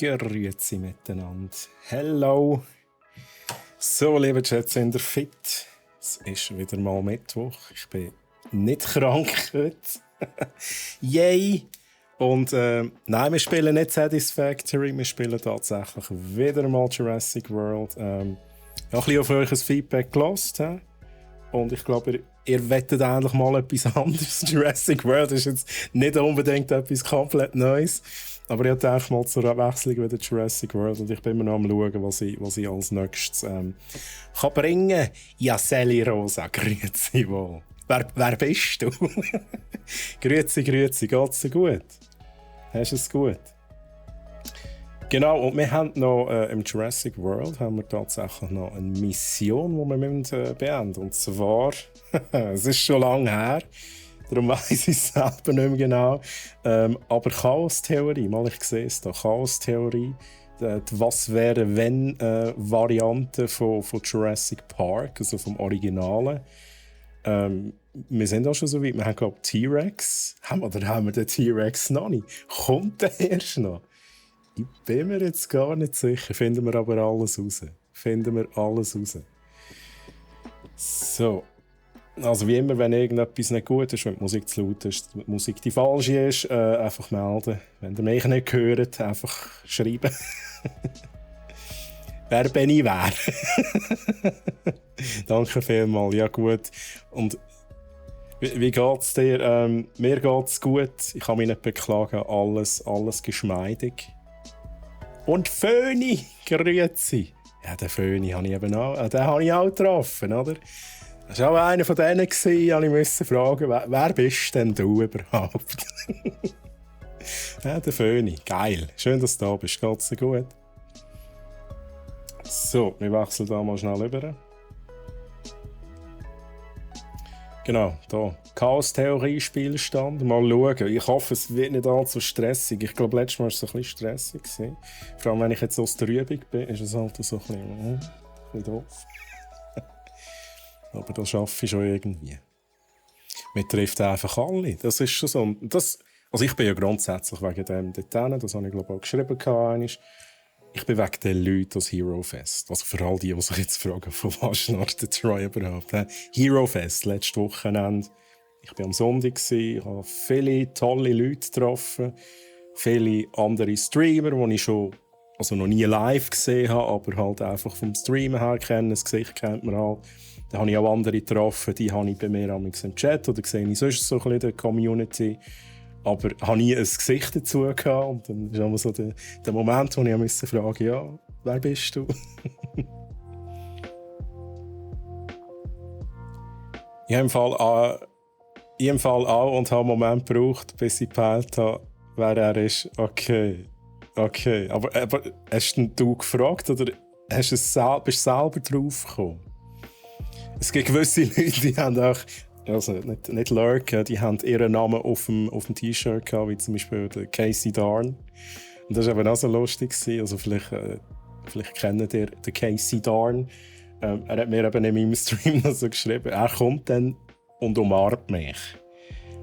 Grüezi miteinander. Hello. So, liebe Chats in der Fit. Es ist wieder mal Mittwoch. Ich bin nicht krank heute. Yay! Und nein, wir spielen nicht Satisfactory. Wir spielen tatsächlich wieder mal Jurassic World. Ich habe ein bisschen auf euch Feedback gehört. Und ich glaube, ihr wettet endlich mal etwas anderes. Jurassic World ist jetzt nicht unbedingt etwas komplett Neues. Aber ich denke mal zur Abwechslung wieder Jurassic World. Und ich bin immer noch am schauen, was ich als nächstes kann bringen. Ja, Sally Rosa, grüezi wohl. Wer bist du? Grüezi, geht's dir gut? Hast du es gut? Genau, und wir haben noch im Jurassic World haben wir tatsächlich noch eine Mission, die wir beenden müssen. Und zwar, es ist schon lange her, darum weiss ich es selber nicht mehr genau. Aber Chaos-Theorie, mal ich sehe es da, Chaos-Theorie, die Was wäre wenn Variante von Jurassic Park, also vom Originalen. Wir sind auch schon so weit, wir haben glaube T-Rex. Haben wir den T-Rex noch nicht? Kommt der erst noch? Ich bin mir jetzt gar nicht sicher. Finden wir aber alles raus. So. Also wie immer, wenn irgendetwas nicht gut ist, wenn die Musik zu laut ist, wenn die Musik die falsche ist, einfach melden. Wenn ihr mich nicht hört, einfach schreiben. Wer bin ich wer? Danke vielmals. Ja gut. Und wie geht's dir? Mir geht's gut. Ich kann mich nicht beklagen. Alles geschmeidig. Und Föni, grüezi. Ja, den Föni habe ich eben auch, den habe ich auch getroffen, oder? Das war auch einer von denen, ich musste fragen, wer bist denn du überhaupt? Ja, der Föni, geil. Schön, dass du da bist. Geht's dir gut? So, wir wechseln da mal schnell rüber. Genau, hier. Chaos-Theorie-Spielstand. Mal schauen. Ich hoffe, es wird nicht allzu stressig. Ich glaube, letztes Mal war es ein bisschen stressig. Vor allem, wenn ich jetzt aus der Übung bin, ist es halt so ein bisschen doof. Aber das schaffe ich schon irgendwie. Wir treffen einfach alle. Das ist schon so. Also ich bin ja grundsätzlich wegen dem dort, das habe ich glaube auch geschrieben. Ich bin wegen den Leuten aus Hero Fest. Also für all die sich jetzt fragen, von was schnarrt der Troy überhaupt. Hero Fest, letztes Wochenende. Ich war am Sonntag, ich habe viele tolle Leute getroffen. Viele andere Streamer, die ich schon noch nie live gesehen habe, aber halt einfach vom Streamen her kennen. Das Gesicht kennt man halt. Dann habe ich auch andere getroffen, die habe ich bei mir im Chat oder sehe ich sonst so ein bisschen in der Community. Aber ich habe nie ein Gesicht dazu gehabt. Und dann ist immer so der Moment, wo ich fragen musste, ja, wer bist du? Ich habe im Fall auch und habe einen Moment gebraucht, bis ich gepeilt habe, wer er ist. Okay. Aber hast du gefragt oder bist du selber drauf gekommen? Es gibt gewisse Leute, die haben auch, also nicht lurken, die haben ihren Namen auf dem T-Shirt gehabt, wie zum Beispiel der Casey Darn. Und das war eben auch so lustig. Also vielleicht kennt ihr den Casey Darn. Er hat mir eben in meinem Stream noch so geschrieben, er kommt dann und umarmt mich.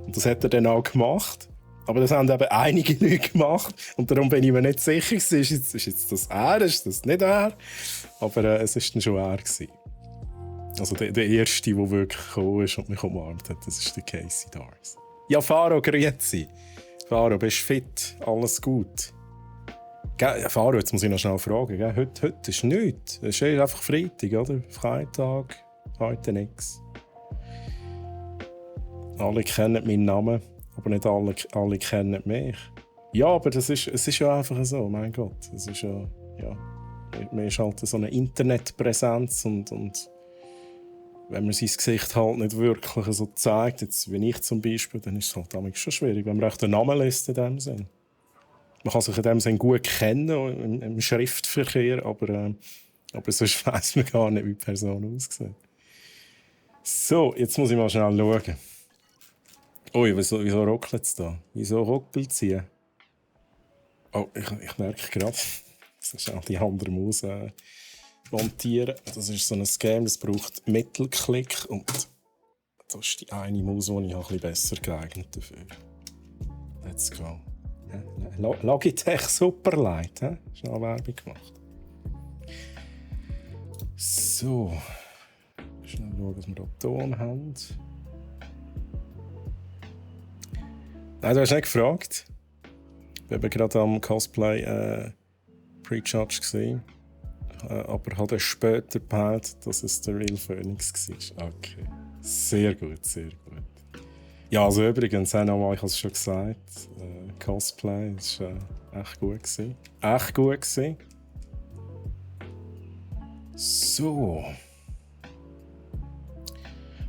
Und das hat er dann auch gemacht. Aber das haben eben einige Leute gemacht. Und darum bin ich mir nicht sicher, ist jetzt das er, ist das nicht er? Aber es war dann schon er. Also der Erste, der wirklich gekommen ist und mich umarmt hat, das ist der Casey Dars. Ja, Faro, grüezi. Faro, bist du fit? Alles gut? Faro, jetzt muss ich noch schnell fragen. Gell? Heute ist nichts. Es ist einfach Freitag, oder? Freitag, heute nichts. Alle kennen meinen Namen, aber nicht alle kennen mich. Ja, aber es ist ja einfach so, mein Gott. Es ist ja. Man ist halt so eine Internetpräsenz und wenn man sein Gesicht halt nicht wirklich so zeigt, jetzt wie ich zum Beispiel, dann ist es halt damals schon schwierig, wenn man echt den Namen lässt in dem Sinn. Man kann sich in dem Sinn gut kennen im Schriftverkehr, aber sonst weiss man gar nicht, wie die Person aussieht. So, jetzt muss ich mal schnell schauen. Ui, wieso ruckelt es da? Wieso ruckelt es hier? Oh, ich merke gerade, das ist auch die andere Maus montieren. Das ist so ein Game, das braucht Mittelklick und das ist die eine Maus, die ich ein bisschen besser geeignet dafür. Let's go. Logitech Superlight. Schnell Werbung gemacht. So. Schnell schauen, dass wir hier Ton haben. Nein, du hast nicht gefragt. Ich war gerade am Cosplay Pre-Judge gesehen. Aber hat er später gehört, dass es der Real Phoenix war. Okay. Sehr gut, sehr gut. Ja, also übrigens, ich habe es schon gesagt, Cosplay war echt gut gewesen. Echt gut gewesen. So.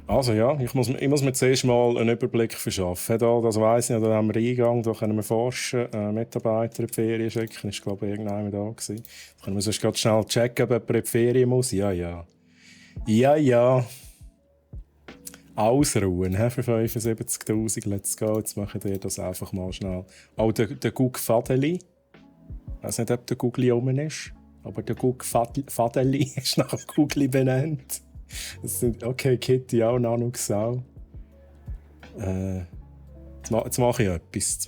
Also ja, ich muss mir zuerst mal einen Überblick verschaffen. Das weiss ich nicht, da haben wir Eingang, da können wir forschen, Mitarbeiter in die Ferien schicken, ist glaube ich irgendjemand da gewesen. Da können wir sonst gerade schnell checken, ob jemand in die Ferien muss. Ja. Ja. Ausruhen für 75'000, let's go, jetzt machen wir das einfach mal schnell. Auch der Gug Fadeli, ich weiß nicht, ob der Gugli rum ist, aber der Gug Fadeli ist nach dem Gugli benannt. Okay, Kitty auch, Nanoxau. Jetzt mache ich etwas.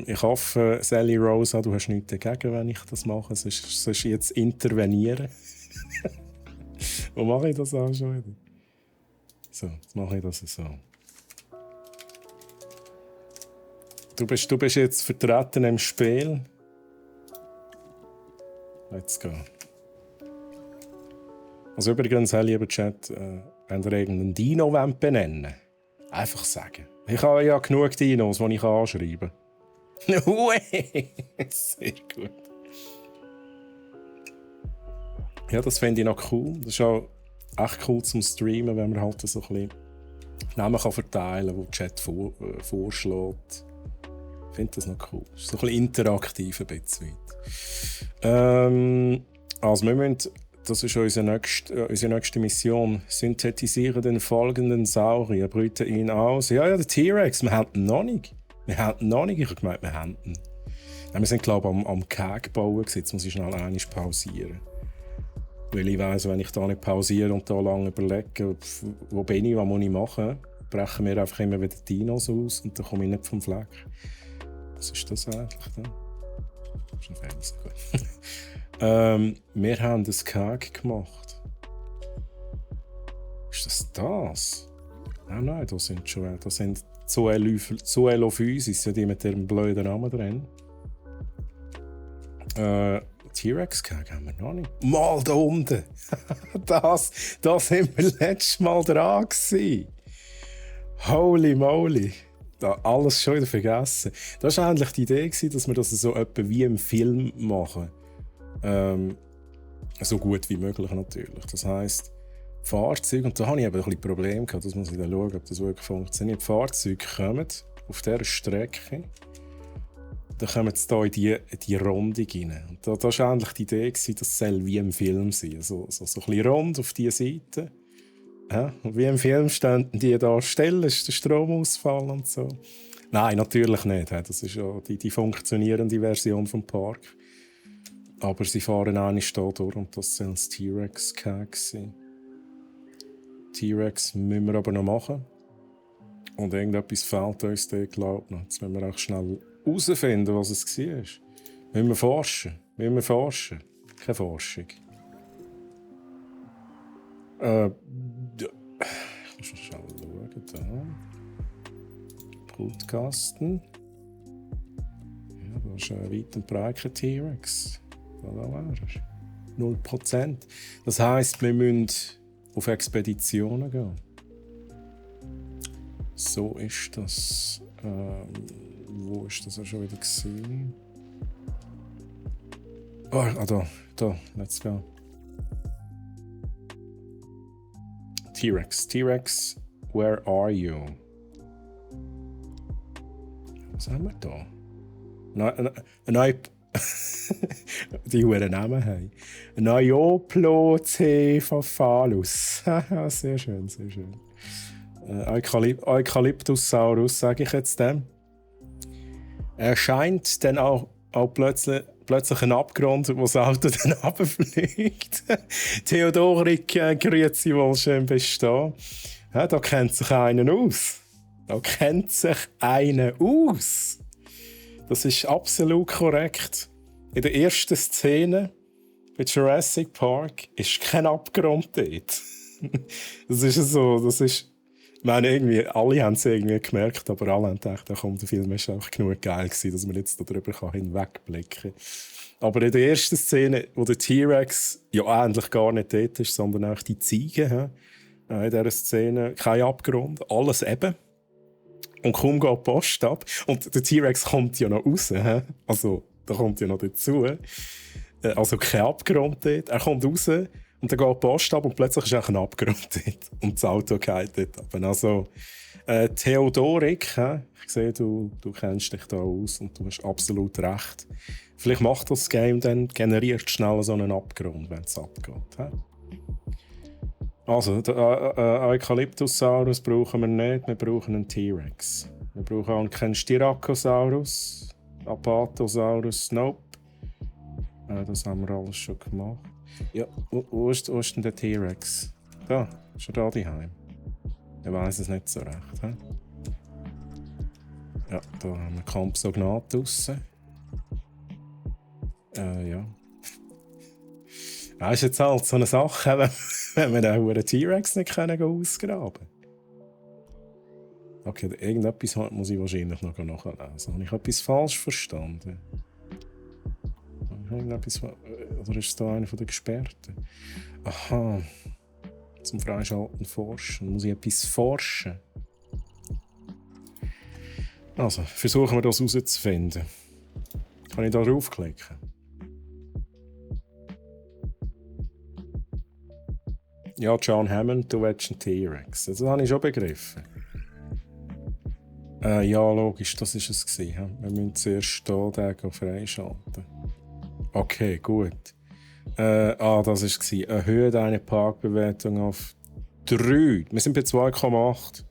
Ich hoffe, Sally Rosa, du hast nichts dagegen, wenn ich das mache. Sonst jetzt intervenieren. Wo mache ich das auch schon wieder? So, jetzt mache ich das so. Du bist jetzt vertreten im Spiel. Let's go. Also übrigens, lieber Chat, wenn ihr irgendeinen Dino benennen wollt, einfach sagen. Ich habe ja genug Dinos, die ich anschreiben kann. Sehr gut. Ja, das finde ich noch cool. Das ist auch echt cool zum Streamen, wenn man halt so ein bisschen Namen verteilen kann, die der Chat vorschlägt. Ich finde das noch cool. Das ist so ein bisschen interaktiv ein bisschen weit. Also wir müssen, das ist unsere nächste Mission, synthetisieren den folgenden Saurier, brüten ihn aus. Ja, der T-Rex, wir haben ihn noch nicht. Ich habe gemeint, wir haben ihn. Nein, wir sind glaube ich am Keg bauen, jetzt muss ich schnell einmal pausieren. Weil ich weiss, wenn ich da nicht pausiere und da lange überlege, wo bin ich, was muss ich machen, brechen wir einfach immer wieder Dinos aus und dann komme ich nicht vom Fleck. Was ist das eigentlich dann? Das ist ein Fernseher, gut. Wir haben das Keg gemacht. Ist das das? Nein, da sind schon. Da sind Zoelophysis, die mit ihrem blöden Namen drin. T-Rex-Keg haben wir noch nicht. Mal da unten! das sind wir letztes Mal dran gewesen. Holy moly! Da alles schon wieder vergessen. Das war eigentlich die Idee, dass wir das so etwa wie im Film machen. So gut wie möglich natürlich. Das heisst, Fahrzeuge, und da habe ich eben ein bisschen Probleme gehabt, das muss ich dann schauen, ob das wirklich funktioniert. Die Fahrzeuge kommen auf dieser Strecke, dann kommen sie hier in die Rundung rein. Und da war eigentlich die Idee, dass es wie im Film sein soll. So ein bisschen rund auf diese Seite. Ja, und wie im Film stehen die da still, ist der Stromausfall und so. Nein, natürlich nicht. Das ist ja die funktionierende Version vom Park. Aber sie fahren eine Stadt durch und das soll das T-Rex-Keg sein. T-Rex müssen wir aber noch machen. Und irgendetwas fehlt uns da, glaube ich. Jetzt müssen wir auch schnell herausfinden, was es war. Müssen wir forschen? Keine Forschung. Ich muss schnell schauen. Da. Brutkasten. Ja, da ist ein weit und breit kein T-Rex. Da wäre er. 0%. Das heisst, wir müssen auf Expeditionen gehen. So ist das. Wo ist das auch schon wieder gesehen? Da, let's go. T-Rex, where are you? Was haben wir da? Nein, die huren Namen haben. Neoplocephalus. Sehr schön. Eukalyptussaurus, sage ich jetzt dem. Er scheint dann auch plötzlich ein Abgrund, wo das Auto dann runterfliegt. Theodorik, grüezi wohl, schön bist du da. Ja, da kennt sich einer aus. Da kennt sich einer aus. Das ist absolut korrekt. In der ersten Szene bei Jurassic Park ist kein Abgrund dort. Das ist so, das ist... Ich meine, irgendwie, alle haben es irgendwie gemerkt, aber alle haben gedacht, der Film ist auch genug geil gewesen, dass man jetzt darüber hinwegblicken kann. Aber in der ersten Szene, wo der T-Rex ja eigentlich gar nicht dort ist, sondern auch die Ziege, in dieser Szene kein Abgrund, alles eben. Und kaum geht die Post ab. Und der T-Rex kommt ja noch raus. Also, da kommt ja noch dazu. Also kein Abgrund dort. Er kommt raus und dann geht die Post ab und plötzlich ist auch ein Abgrund dort. Und das Auto geht dort ab. Also, Theodorik, ich sehe, du kennst dich da aus und du hast absolut recht. Vielleicht macht das Game dann, generiert schnell so einen Abgrund, wenn es abgeht. Also, den Eukalyptusaurus brauchen wir nicht, wir brauchen einen T-Rex. Wir brauchen auch keinen Styracosaurus, Apatosaurus, nope. Das haben wir alles schon gemacht. Ja, wo ist denn der T-Rex? Da, ist er da daheim? Ich weiss es nicht so recht. Ja, da haben wir Compsognat draussen. Ja. Das ist jetzt halt so eine Sache, wenn wir den T-Rex nicht ausgraben können. Okay, irgendetwas muss ich wahrscheinlich noch nachlesen. Habe ich etwas falsch verstanden? Oder ist da einer der Gesperrten? Aha. Zum Freischalten forschen. Muss ich etwas forschen? Also, versuchen wir das herauszufinden. Kann ich da draufklicken? Ja, John Hammond, du willst einen T-Rex. Das habe ich schon begriffen. Ja, logisch, das war es gewesen. Wir müssen zuerst den freischalten. Okay, gut. Das war es. Erhöhe deine Parkbewertung auf 3. Wir sind bei 2,8.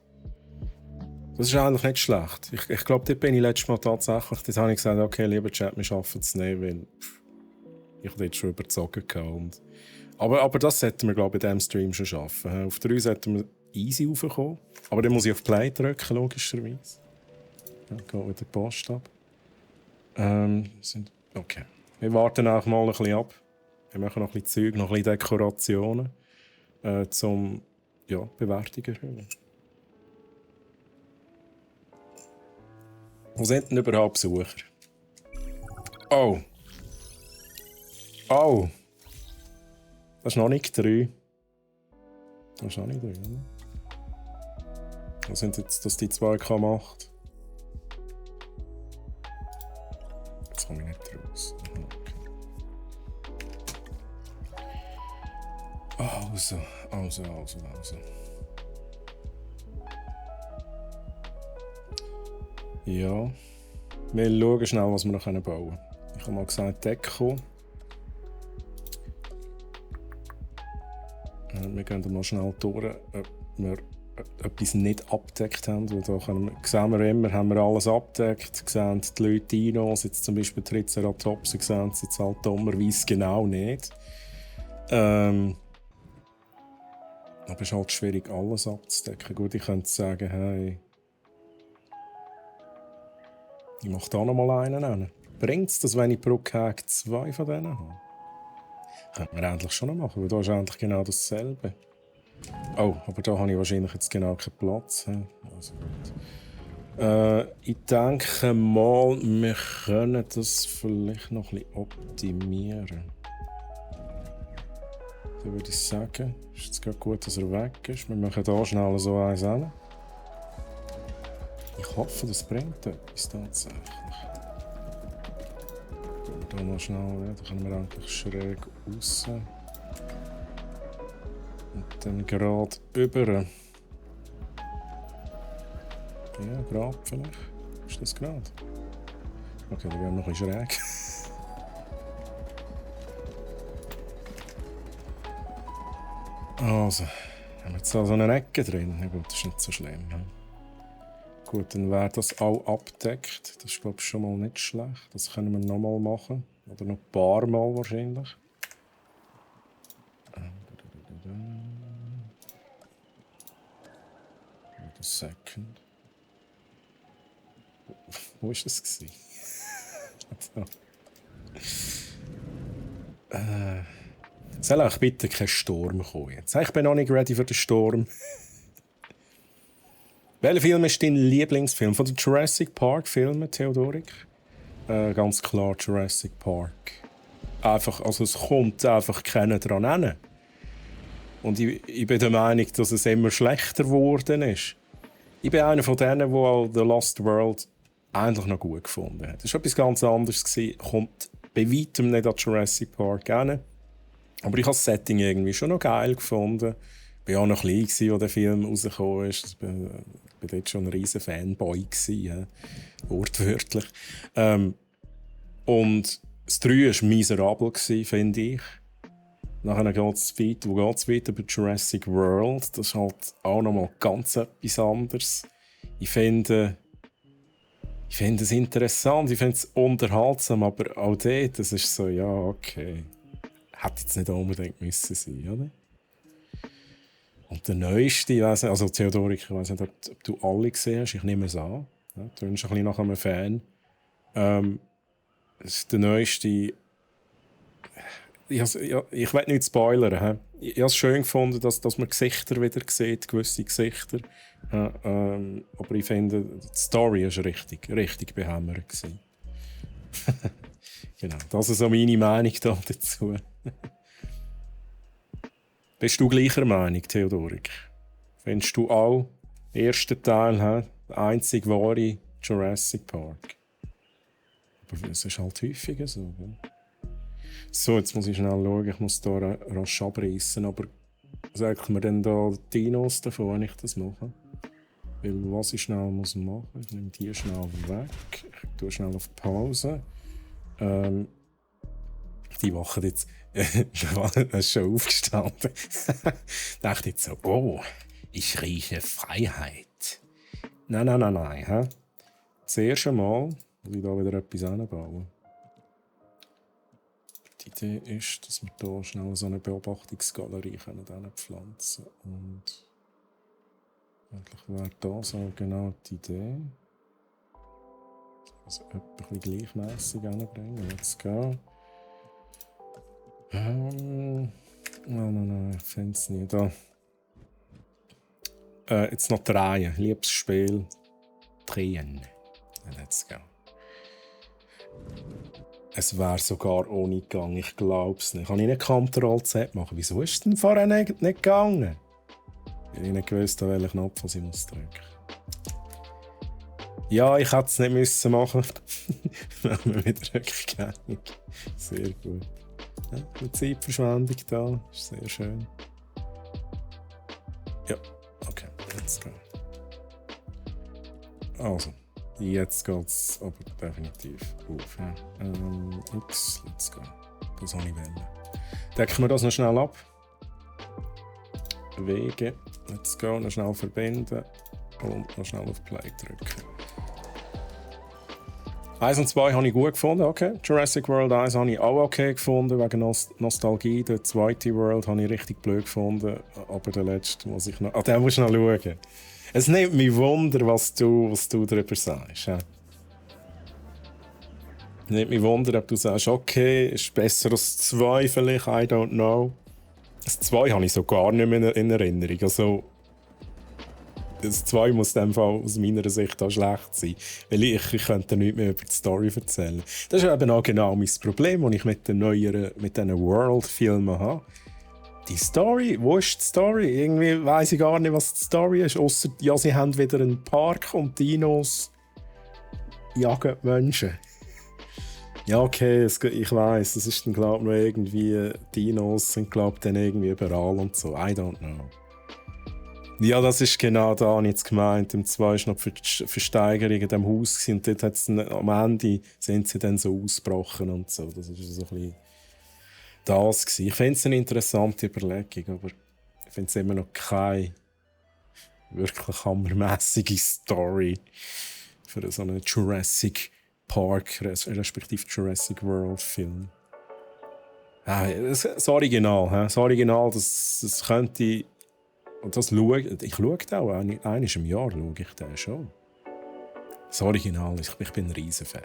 Das ist eigentlich nicht schlecht. Ich glaube, dort bin ich letztes Mal tatsächlich... Dort habe ich gesagt, okay, lieber Chat, wir schaffen es nicht, weil ich dort schon überzogen hatte. Aber das sollten wir, glaube ich, in diesem Stream schon schaffen. Auf 3 sollten wir easy raufkommen. Aber dann muss ich auf Play drücken, logischerweise. Ja, geht wieder die Post ab. Okay. Wir warten auch mal ein bisschen ab. Wir machen noch ein bisschen Zeug, noch ein bisschen Dekorationen, zum Bewertung erhöhen. Wo sind denn überhaupt Besucher? Oh! Oh! Das ist noch nicht 3. Das ist noch nicht 3, oder? Was sind jetzt das die 2,8? Jetzt komme ich nicht raus. Okay. Also. Ja. Wir schauen schnell, was wir noch bauen können. Ich habe mal gesagt, Deko. Wir gehen mal schnell durch, ob wir etwas nicht abgedeckt haben. Weil da sehen wir immer, haben wir alles abgedeckt. Sehen die Leute Dinos, jetzt zum Beispiel Triceratops, sehen es jetzt halt dummerweise genau nicht. Aber es ist halt schwierig, alles abzudecken. Gut, ich könnte sagen, hey, ich mache da noch mal einen an. Bringt es das, wenn ich pro Keg 2 von denen habe? Könnte man endlich schon noch machen, weil da ist eigentlich genau dasselbe. Oh, aber da habe ich wahrscheinlich jetzt genau keinen Platz. Also gut. Ich denke mal, wir können das vielleicht noch ein bisschen optimieren. Dann würde ich sagen, ist jetzt gerade gut, dass er weg ist. Wir machen hier schnell so eins hin. Ich hoffe, das bringt etwas tatsächlich. Hier mal schnell, da können wir eigentlich schräg raus. Und dann gerade über. Ja, gerade vielleicht. Ist das gerade? Okay, dann werden wir noch ein bisschen schräg. Also, haben wir jetzt da so eine Ecke drin? Na gut, das ist nicht so schlimm. Ja. Gut, dann wäre das auch abgedeckt. Das ist, glaube ich, schon mal nicht schlecht. Das können wir nochmal machen. Oder noch ein paar Mal wahrscheinlich. Wait a second. Wo war das gewesen? Soll auch bitte kein Sturm kommen jetzt? Ich bin noch nicht ready für den Sturm. Welcher Film ist dein Lieblingsfilm von den Jurassic Park Filmen, Theodorik? Ganz klar Jurassic Park. Einfach, also es kommt einfach keiner dran hin. Und ich bin der Meinung, dass es immer schlechter geworden ist. Ich bin einer von denen, der auch The Lost World eigentlich noch gut gefunden hat. Das war etwas ganz anderes. Kommt bei weitem nicht an Jurassic Park hin. Aber ich habe das Setting irgendwie schon noch geil gefunden. Ich war auch noch klein, als der Film rausgekommen ist. Ich war dort schon ein riesen Fanboy. Wortwörtlich. Und das 3 war miserabel, finde ich. Nachher geht es weiter über Jurassic World. Das ist halt auch noch mal ganz etwas anderes. Ich finde es interessant, ich finde es unterhaltsam, aber auch dort, das ist so, ja, okay. Hätte jetzt nicht unbedingt müssen sein, oder? Und der neueste, ich weiss nicht, also Theodorik, ich weiss nicht, ob du alle gesehen hast, ich nehme es an. Ja, du bist ein bisschen nach einem Fan. Der neueste, ich will nicht spoilern. Ich habe es schön gefunden, dass man Gesichter wieder sieht, gewisse Gesichter. Aber ich finde, die Story war richtig behämmert. Genau, das ist so meine Meinung dazu. Bist du gleicher Meinung, Theodorik? Findest du auch den ersten Teil, der einzig wahre Jurassic Park? Aber es ist halt häufiger so. Gell? So, jetzt muss ich schnell schauen, ich muss hier rasch abreißen. Aber sagt mir denn da Dinos davon, wenn ich das mache? Weil was ich schnell machen muss, ich nehme die schnell weg. Ich tue schnell auf Pause. Die machen jetzt. Das ist schon aufgestanden. Dachte jetzt so, oh, ich rieche Freiheit. Nein. He? Das erste Mal muss ich da wieder etwas anbauen. Die Idee ist, dass wir hier schnell so eine Beobachtungsgalerie pflanzen können. Und eigentlich wäre das auch genau die Idee. Also etwas gleichmässig anbringen. Let's go. Nein, ich finde es nicht. Da. Jetzt noch drehen. Liebes Spiel. Drehen. Let's go. Es wäre sogar ohne gegangen, ich glaube es nicht. Kann ich nicht Ctrl-Z machen? Wieso ist es denn vorher nicht gegangen? Weil ich nicht gewusst habe, welchen Knopf ich muss drücken. Ja, ich hätte es nicht müssen machen. Dann haben wir wieder rückgängig. Sehr gut. Ja, eine Zeitverschwendung da. Ist sehr schön. Ja, okay, let's go. Also, jetzt geht es aber definitiv auf. Ja. X, let's go. Das habe ich wollen. Decken wir das noch schnell ab. Bewegen. Let's go. Noch schnell verbinden. Und noch schnell auf Play drücken. 1 und 2 habe ich gut gefunden, okay. Jurassic World 1 habe ich auch okay gefunden, wegen Nostalgie. Der zweite World habe ich richtig blöd gefunden, aber der letzte muss ich noch... den musst du noch schauen. Es nimmt mich Wunder, was du darüber sagst. Ja. Es nimmt mich Wunder, ob du sagst, okay, ist besser als 2 vielleicht, I don't know. Das 2 habe ich so gar nicht mehr in Erinnerung. Also, das 2 muss in dem Fall aus meiner Sicht auch schlecht sein. Weil ich könnte nichts mehr über die Story erzählen. Das ist eben auch genau mein Problem, das ich mit den diesen World-Filmen habe. Die Story, wo ist die Story? Irgendwie weiss ich gar nicht, was die Story ist. Ausser, ja, sie haben wieder einen Park und Dinos jagen Menschen. Ja, okay, ich weiss, das ist dann, glaube ich, irgendwie... Dinos sind, glaube ich, dann irgendwie überall und so. I don't know. Ja, das ist genau da, habe ich jetzt gemeint. Im 2 war noch die Versteigerung in diesem Haus und dort hat's dann, am Ende sind sie dann so ausgebrochen und so. Das war so ein bisschen das gewesen. Ich finde es eine interessante Überlegung, aber ich finde es immer noch keine wirklich hammermässige Story für so einen Jurassic Park, respektive Jurassic World Film. Das Original, das könnte... Und das ich schaue auch, einmal im Jahr schaue ich den schon. Das Original, ich bin ein Riesenfan.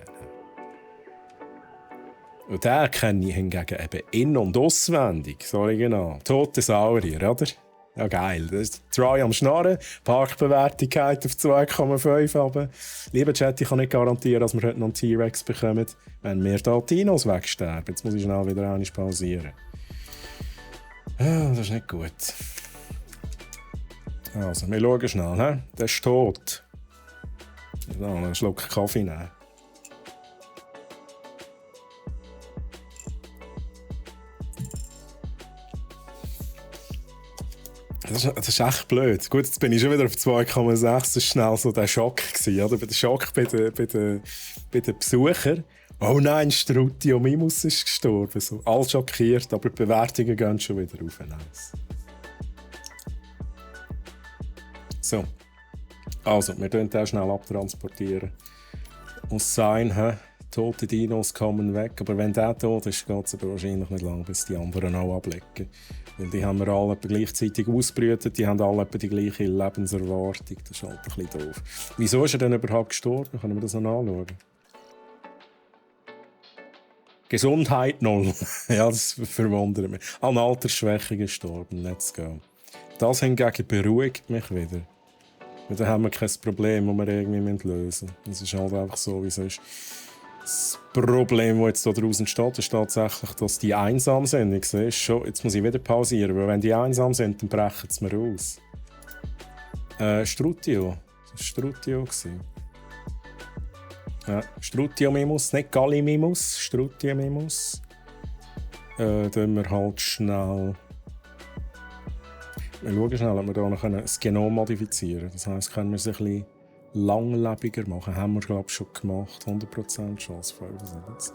Und den kenne ich hingegen eben in- und auswendig. Das Original. Tote Saurier, oder? Ja, geil. Das ist Troy am Schnarren. Parkbewertung geht auf 2,5. Aber lieber Chat, ich kann nicht garantieren, dass wir heute noch einen T-Rex bekommen, wenn wir da Dinos wegsterben. Jetzt muss ich schnell wieder einmal pausieren. Ah, das ist nicht gut. Also, wir schauen schnell. He? Der ist tot. So, einen Schluck Kaffee nehmen. Das ist echt blöd. Gut, jetzt bin ich schon wieder auf 2,6. Das war schnell so der Schock gewesen, oder? Der Schock bei den Besuchern. Oh nein, Strutio Mimus ist gestorben. So, all schockiert, aber die Bewertungen gehen schon wieder auf. Nice. So. Also, wir tun den schnell abtransportieren. Muss sein, tote Dinos kommen weg. Aber wenn der tot ist, geht es aber wahrscheinlich nicht lang, bis die anderen auch ablegen. Weil die haben wir alle gleichzeitig ausgebrütet, die haben alle die gleiche Lebenserwartung. Das ist halt ein bisschen doof. Wieso ist er denn überhaupt gestorben? Können wir das noch anschauen? Gesundheit 0. Ja, das verwundert mich. An Altersschwäche gestorben. Let's go. Das hingegen beruhigt mich wieder. Weil dann haben wir kein Problem, das wir irgendwie lösen müssen. Das ist halt einfach so, wie es ist. Das Problem, das jetzt hier draußen steht, ist tatsächlich, dass die einsam sind. Ich sehe es schon. Jetzt muss ich wieder pausieren, weil wenn die einsam sind, dann brechen sie mir aus. Strutio. Das war Strutio. Ja, Strutio Mimus, nicht Gallimimus. Strutio Mimus. Dann wir halt schnell... Wir schauen schnell, ob wir hier noch das Genom modifizieren können. Das heisst, können wir es ein bisschen langlebiger machen. Haben wir, glaube ich, schon gemacht. 100% Chance, 75.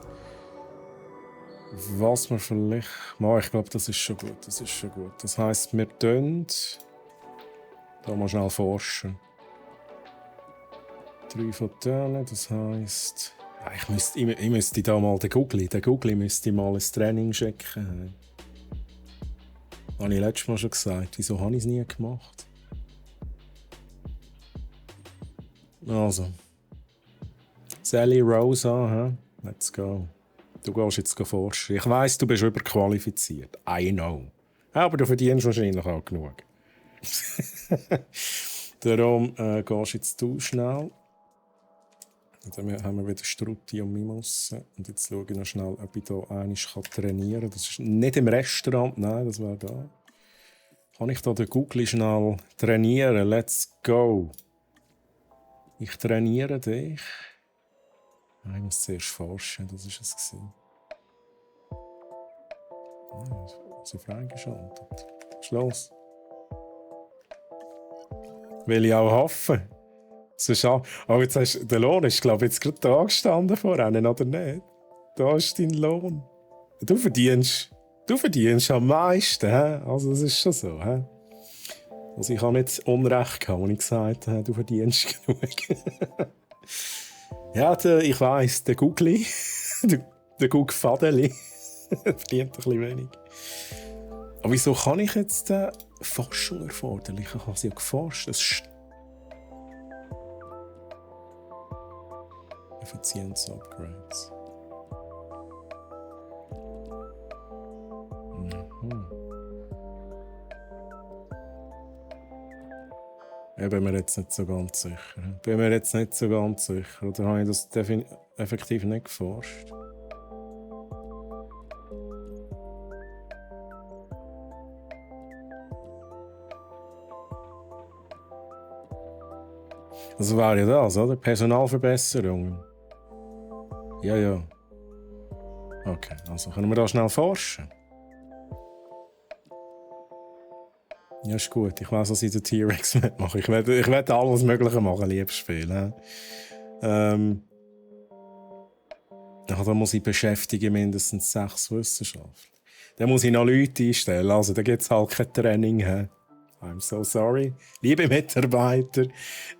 Was wir vielleicht... Ich glaube, das ist schon gut. Das ist schon gut. Das heisst, wir tun... Da mal schnell forschen. 3 von denen, das heisst... Ich müsste da mal den Googly müsste mal ein Training checken. Das habe ich letztes Mal schon gesagt. Wieso habe ich es nie gemacht? Also. Sally Rosa, let's go. Du gehst jetzt forschen. Ich weiss, du bist überqualifiziert. I know. Aber du verdienst wahrscheinlich auch genug. Darum gehst jetzt du schnell. Und dann haben wir wieder Strutti und Mimus. Und jetzt schaue ich noch schnell, ob ich hier einmal trainieren kann. Das ist nicht im Restaurant, nein, das wäre da. Kann ich hier den Googly schnell trainieren? Let's go! Ich trainiere dich. Ich muss zuerst forschen, das war es. Sie freigeschaltet. Schluss. Will ich auch hoffen. Oh, jetzt hast der Lohn ist, glaube ich, jetzt gerade da gestanden vorhin, oder nicht? Da ist dein Lohn. Du verdienst am meisten, he? Also das ist schon so. He? Also ich habe nicht Unrecht gehabt, als ich gesagt habe, du verdienst genug. Ja, ich weiss, der Googly, der Goog-Fadeli, verdient ein bisschen wenig. Aber wieso kann ich jetzt Forschung erforderlich? Ich habe sie ja geforscht. Effizienz-Upgrades. Ja, bin mir jetzt nicht so ganz sicher. Oder habe ich das effektiv nicht geforscht? Das wäre ja das, oder? Personalverbesserungen. Ja. Okay, also können wir da schnell forschen? Ja, ist gut. Ich weiss, was ich den T-Rex mache. Ich werde alles Mögliche machen, liebes Spiel. Da muss ich beschäftigen, mindestens 6 Wissenschaftler. Dann muss ich noch Leute einstellen. Also, da gibt es halt kein Training. I'm so sorry. Liebe Mitarbeiter,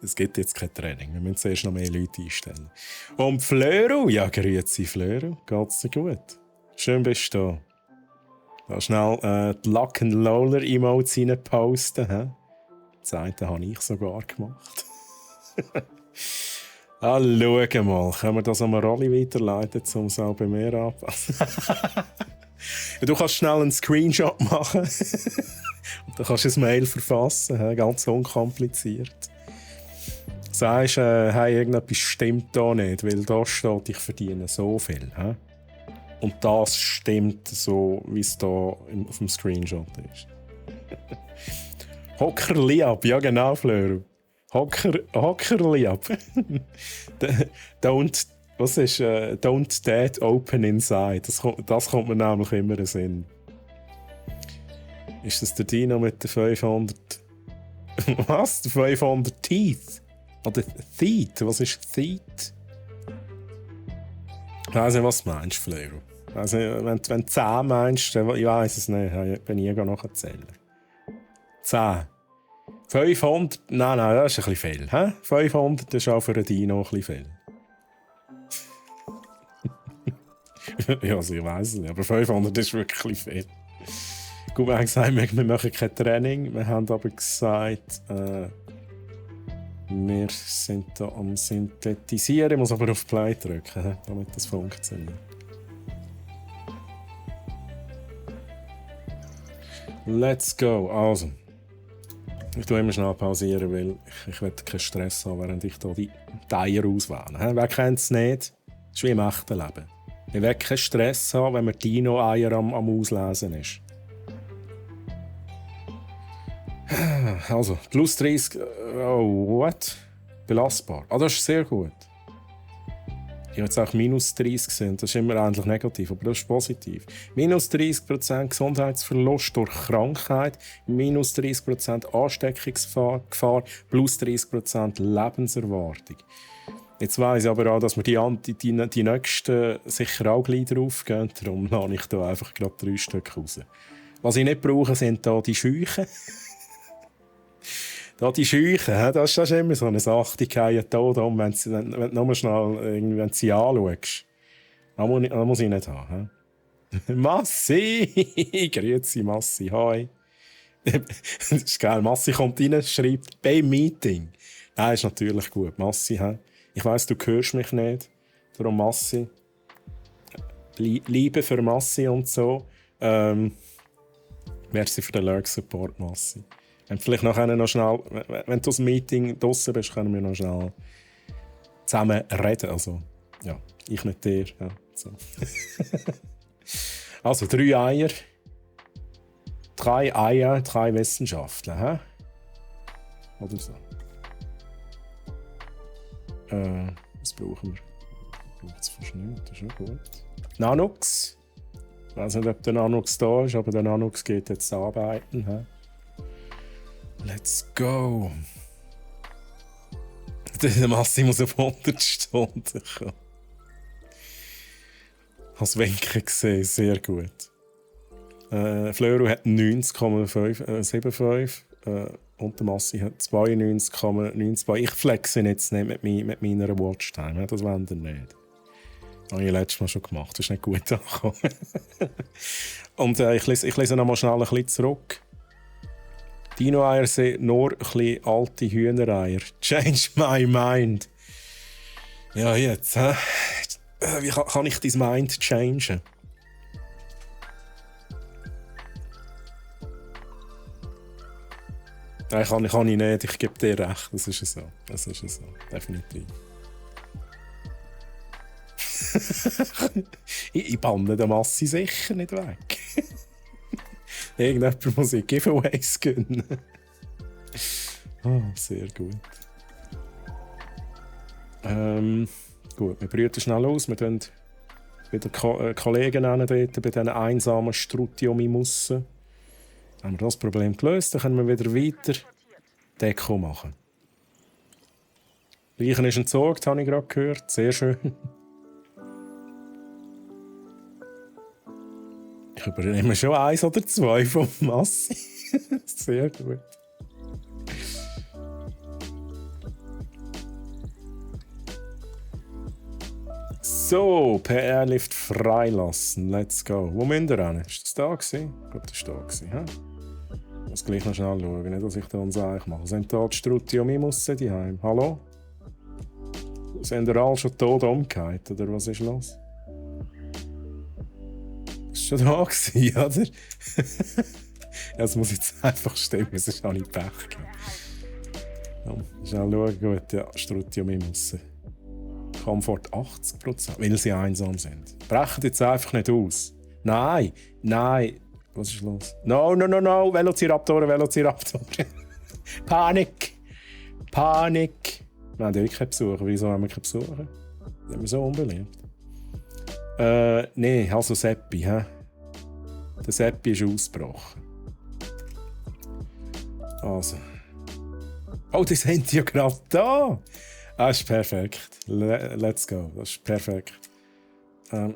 es gibt jetzt kein Training. Wir müssen zuerst noch mehr Leute einstellen. Und Flöru, ja, grüezi Flöru. Geht's dir gut? Schön bist du da. Da schnell die Lock-and-Loller-Emotes reinposten. Das eine habe ich sogar gemacht. Ah, schau mal. Können wir das an eine Rolle weiterleiten, um es auch bei mir anpassen? Du kannst schnell einen Screenshot machen. Und dann kannst du ein Mail verfassen, ganz unkompliziert. Sagst, hey, irgendetwas stimmt da nicht, weil da steht, ich verdiene so viel. Und das stimmt so, wie es da auf dem Screenshot ist. Hockerliab, ja genau, Fleur. Hockerliab. Don't dead open inside. Das kommt mir nämlich immer in den Sinn. Ist das der Dino mit den 500... Was? Der 500 Teeth? Oder Teeth? Was ist Teeth? Ich weiss nicht, was du meinst, Fleur. Also, wenn du 10 meinst, dann, ich weiss es nicht. Ich bin nie nachzählen. 10. 500? Nein, das ist ein bisschen viel. 500 ist auch für einen Dino ein bisschen viel. Ja, also ich weiss es nicht, aber 500 ist wirklich viel. Gut, wir haben gesagt, wir machen kein Training. Wir haben aber gesagt, wir sind hier am Synthetisieren. Ich muss aber auf Play drücken, damit das funktioniert. Let's go. Also, ich tue immer schnell pausieren, weil ich will keinen Stress haben, während ich hier die Eier auswähle. Wer kennt es nicht? Das ist wie im echten Leben. Ich will keinen Stress haben, wenn man Dino-Eier am Auslesen ist. Also, plus 30. Oh, what? Belastbar. Ah, das ist sehr gut. Ich habe jetzt auch minus 30 gesehen. Das ist immer eigentlich negativ, aber das ist positiv. Minus 30% Gesundheitsverlust durch Krankheit, minus 30% Ansteckungsgefahr, plus 30% Lebenserwartung. Jetzt weiss ich aber auch, dass wir die nächsten sicher auch gleich drauf gehen. Darum lasse ich hier einfach gerade 3 Stück raus. Was ich nicht brauche, sind hier die Scheuchen. Die Scheuchen, das ist immer so eine Sache, die fallen tot um, wenn du nur schnell wenn sie anschaust. Das muss ich nicht haben. Massi! Grüezi, Massi, hi. Das ist geil, Massi kommt rein, schreibt «Beim Meeting». Das ist natürlich gut, Massi. Ich weiss, du hörst mich nicht, darum Massi. Liebe für Massi und so. Merci für den Lurk-Support, Massi. Und vielleicht noch schnell, wenn du aus dem Meeting draussen bist, können wir noch schnell zusammen reden. Also, ja, ich mit dir. Ja, so. Also, 3 Eier. 3 Eier, 3 Wissenschaftler. Hä? Oder so. Was brauchen wir? Braucht es fast nicht, das ist schon gut. Nanox. Ich weiß nicht, ob der Nanox da ist, aber der Nanox geht jetzt arbeiten. Hä? Let's go! Der Massi muss auf 100 Stunden kommen. Ich habe das Winken gesehen, sehr gut. Fleuro hat 90,75 und der Massi hat 92,92. Ich flexe jetzt nicht mit meiner Watchtime, das wollen wir nicht. Das habe ich letztes Mal schon gemacht, das ist nicht gut angekommen. Und ich lese noch mal schnell ein bisschen zurück. Dino-Eier sind nur ein bisschen alte Hühnereier. Change my mind. Ja, jetzt, hä? Wie kann ich dein Mind changen? Nein, kann ich nicht. Ich gebe dir recht. Das ist so. Das ist so. Definitiv. ich banne den Massi sicher nicht weg. Irgendjemand muss ich Giveaways gönnen. Sehr gut. Gut, wir brüten schnell aus. Wir tun wieder Kollegen dort bei diesen einsamen Strutiomimussen. Haben wir das Problem gelöst, dann können wir wieder weiter Deko machen. Leichen ist entsorgt, habe ich gerade gehört. Sehr schön. Ich übernehme schon 1 oder 2 vom Massi. Sehr gut. So, PR-Lift freilassen. Let's go. Wo müsst ihr hin? Ist das da gewesen? Ich glaube, das war da gewesen. Ich muss gleich noch schnell schauen, nicht, dass ich da uns eigentlich mache. Sind da die Strutiomimusse daheim? Hallo? Sind ihr alle schon tot umgekehrt, oder was ist los? Ist schon da gewesen, oder? Das muss jetzt einfach stimmen, sonst habe ich Pech gehabt. Ja, schnell schauen, gut, ja, Strutium-Mimusse. Komfort 80%, weil sie einsam sind. Brechen jetzt einfach nicht aus. Nein, nein. Was ist los? No, no, no, no. Velociraptoren, Velociraptoren. Panik. Panik. Wir haben ja keine Besucher. Wieso haben wir keine Besucher? Sind wir so unbeliebt? Nein, also Seppi. He? Der Seppi ist ausgebrochen. Also. Oh, die sind ja gerade da. Das ist perfekt. Let's go. Das ist perfekt. Ja,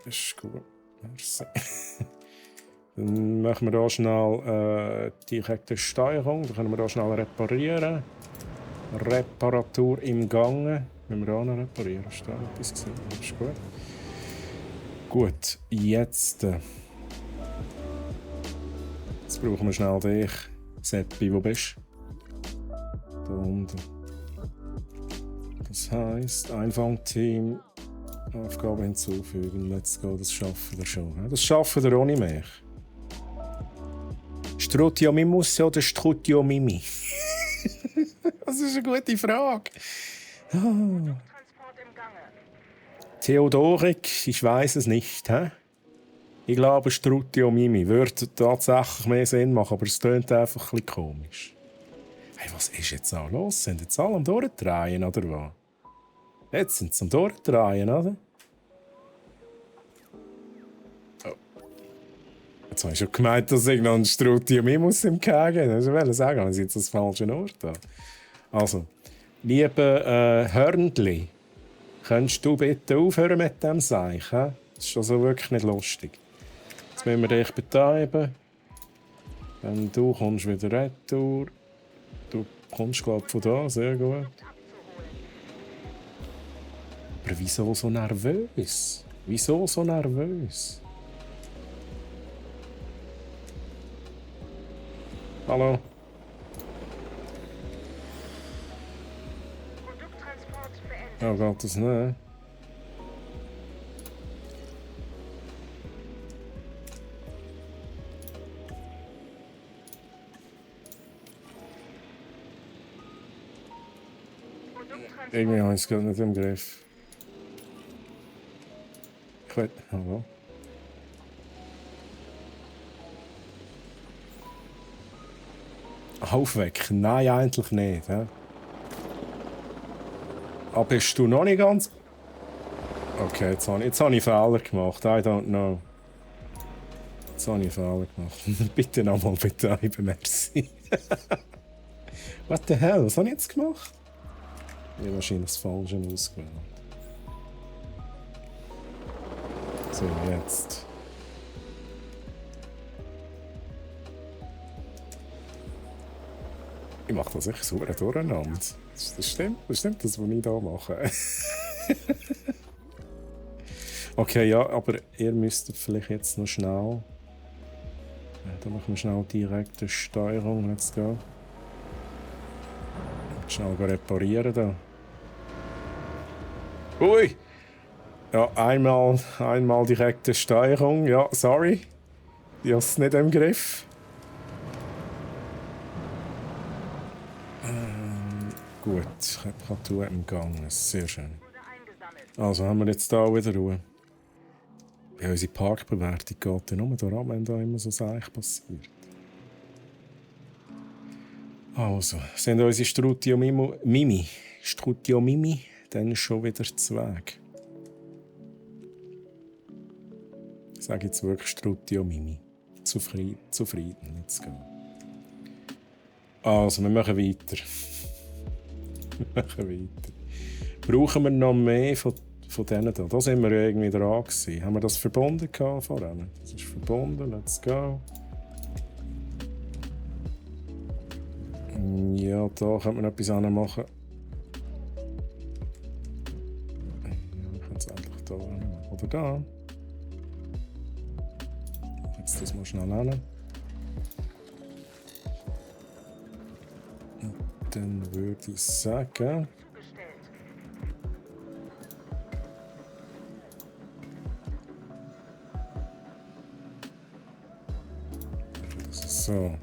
ist gut. Merci. Dann machen wir hier schnell direkte Steuerung. Dann können wir hier schnell reparieren. Reparatur im Gange. Wenn wir hier noch reparieren, ist da etwas gesehen. Das ist gut. Gut, jetzt. Jetzt brauchen wir schnell dich. Seppi, wo bist du? Da unten. Das heisst, Einfangteam. Aufgabe hinzufügen. Let's go, das schaffen wir schon. Das schaffen wir ohne mich. Strutium-Mimus oder Strutium-Mimi? Das ist eine gute Frage. Oh. Theodorik, ich weiß es nicht. He? Ich glaube, Strutium-Mimi würde tatsächlich mehr Sinn machen, aber es klingt einfach ein bisschen komisch. Hey, was ist jetzt auch los? Sind jetzt alle am Durchdrehen, oder was? Jetzt sind sie am Durchdrehen, oder? Oh. Jetzt habe ich schon gemeint, dass ich noch einen Strutium-Mimus im Kägen habe. Ich wollte sagen, wir sind jetzt an das falsche Ort da. Also, liebe Hörnli, könntest du bitte aufhören mit dem Seich? Das ist schon so wirklich nicht lustig. Jetzt müssen wir dich betreiben. Dann du kommst wieder retour. Du kommst, glaube ich, von da, sehr gut. Aber wieso so nervös? Wieso so nervös? Hallo? Oh Gott, das nicht. Irgendwie habe ich es gerade nicht im Griff. Ich weiß. Hallo? Aufwecken? Nein, eigentlich nicht. He? Aber bist du noch nicht ganz. Okay, jetzt habe ich Fehler gemacht. I don't know. Jetzt habe ich Fehler gemacht. Bitte nochmal betreiben, merci. What the hell? Was habe ich jetzt gemacht? Ich habe wahrscheinlich das Falsche ausgewählt. So, jetzt. Ich mache das echt super durcheinander. Das stimmt, das, was ich hier mache. Okay, ja, aber ihr müsstet vielleicht jetzt noch schnell. Da machen wir schnell direkte Steuerung. Let's go. Schnell reparieren da. Ui! Ja, einmal direkte Steuerung. Ja, sorry. Ich habe es nicht im Griff. Gut, Reparatur im Gang. Sehr schön. Also haben wir jetzt hier wieder Ruhe. Ja, unsere Parkbewertung geht ja nur daran, wenn da immer so Sachen passiert. Also, sind unsere Strutium-Mimi, dann ist schon wieder zu Weg. Ich sage jetzt wirklich Strutium-Mimi. Zufrieden, let's go. Also, wir machen weiter. Brauchen wir noch mehr von denen da? Da sind wir ja irgendwie dran gewesen. Haben wir das verbunden vorhin? Das ist verbunden, let's go. Ja, da könnte man etwas machen. Ja, ich kann es endlich da oder da. Jetzt das mal schnell hin. Und dann würde ich sagen, So.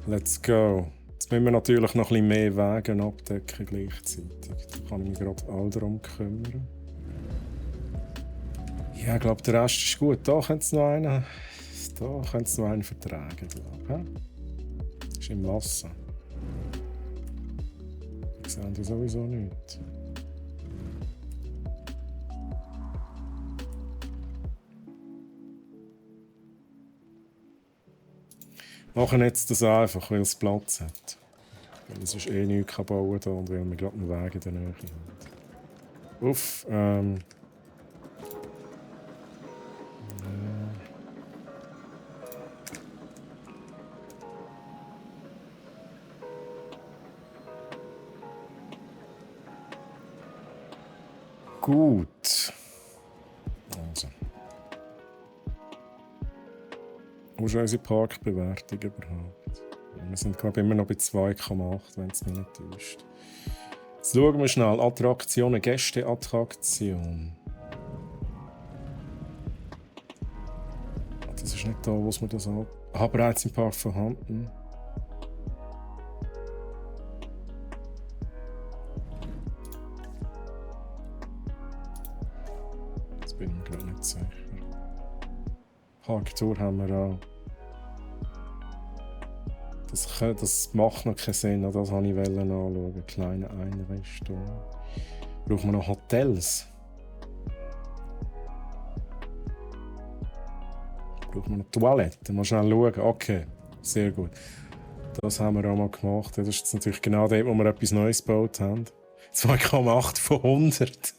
Let's go. Jetzt müssen wir natürlich noch ein bisschen mehr Wege abdecken gleichzeitig. Da kann ich mich gerade all darum kümmern. Ja, ich glaube, der Rest ist gut. Da könnte es noch einen vertragen, glaube ich. Ist im Wasser. Ich sehe die sowieso nicht. Machen jetzt das einfach, weil es Platz hat. Weil es ist eh nichts bauen kann und weil wir gerade einen Weg in der Nähe haben. Uff, Gut. Also. Wo ist unsere Parkbewertung überhaupt? Wir sind glaube immer noch bei 2,8, wenn es mich nicht täuscht. Jetzt schauen wir schnell. Attraktionen, Gästeattraktion. Das ist nicht da, wo man das an. Ah, bereits im Park vorhanden. Jetzt bin ich mir gerade nicht sicher. Parktour haben wir auch. Das macht noch keinen Sinn, das wollte ich anschauen. Kleine Einrichtung. Brauchen wir noch Hotels? Brauchen wir noch Toiletten? Mal schnell schauen. Okay, sehr gut. Das haben wir auch mal gemacht. Das ist jetzt natürlich genau dort, wo wir etwas Neues gebaut haben. 2,8 von 100.